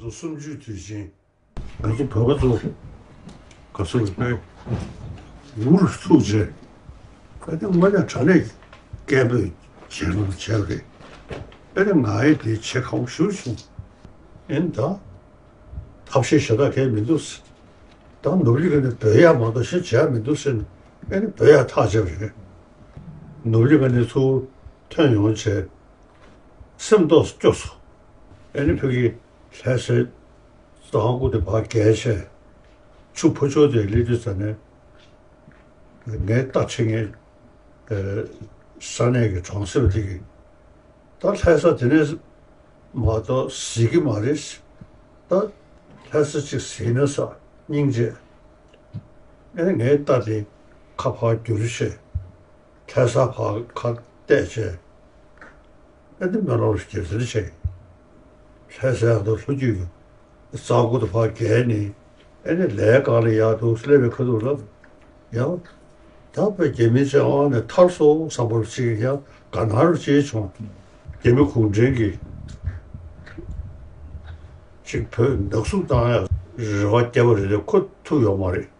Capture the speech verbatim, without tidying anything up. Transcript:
གསུམ་བཅུའི་དུས་ཆེན། ང་ཚོ་བོད་པ་ཚོ་ག་ཚོད་རེད་པས། འུར་ཐུག་བྱས། ཨ་ནི་དངོས་གནས་དྲང་གནས་སྐད་འབོད་བྱས་ན་བྱས་པ་རེད། ཨ་ནི་ང་ཡི་དེ་བྱེད་ཁག་པོ་ཞེ་པོ་བྱུང་། ཨ་ནི་ད་ཐབས་ཤེས་ཞེ་དྲག་གང་ཡང་མི་འདུག་ད་ནོར་ལུག་ག་ནས་འབོད་ཡག་མ་གཏོགས་གཞན་བྱེད་ཡག་མི་འདུག་ཟེར་ནས། ཨ་ནི་འབོད་ཡག་ཐག་བཅད་པ་རེད། ནོར་ལུག་ག་ནས་ཚུར་ཐོན་ཡོང་བྱས། སེམས་རྟོགས་སུ་སྐྱོ་སོང་། ཨ་ནི་ཕ་གི་ལྷ་སའི་རྩ་ཁུག་དེ་ཕར་བརྒལ་བྱས། ཆུ་ཕར་ཕྱོགས་དེར་སླེབས་དུས་ཙམ་ནས། ངའི་རྟ་འཁྲིད་མཁན་ས་གནས་ཀྱི་གྲོང་གསེབ་དེ་གིས། ད་ལྷ་ས་དེ་ནས་མ་གཏོགས་གཟིགས་ཀྱི་མ་རེད། ད་ལྷ་ས་གཅིག་གཟིགས་ན་ས་སྙིང་རྗེ། ཨ་ནི་ངའི་རྟ་དེ་ཁ་ཕར་བསྒྱུར་བྱས། ལྷ་ས་ཕར་ཁ་གཏད་བྱས། ཨ་ནི་སྨོན་ལམ་རྒྱབ་ཟེར་བྱས། ལྷ་སའི་ཨ་མདོ་ལྷོ་རྒྱུད་ཀྱི་རྩ་ཁུག་དེ་ཕར་བརྒལ་ནས། ཨ་ནི་ལས་གང་ལ་ཡག་འདུག་སླེབས་པའི་ཁ་ཐུག་ལ། ཡང་ད་བོད་རྒྱ་མི་ཅན་དབང་ནས་ཐར་སོང་བསམ་པ་ཅིག་ཡང་ག་ན་རུ་ཅིག་བྱུང་། རྒྱ་མི་གུང་ཁྲན་གྱིས་ཅིག་བོད་ནག་བསུབ་བཏང་ཡག་རེ་བ་བརྒྱབ་པ་རེད་དེ། ཁོ་ཐུབ་ཡོད་མ་རེད།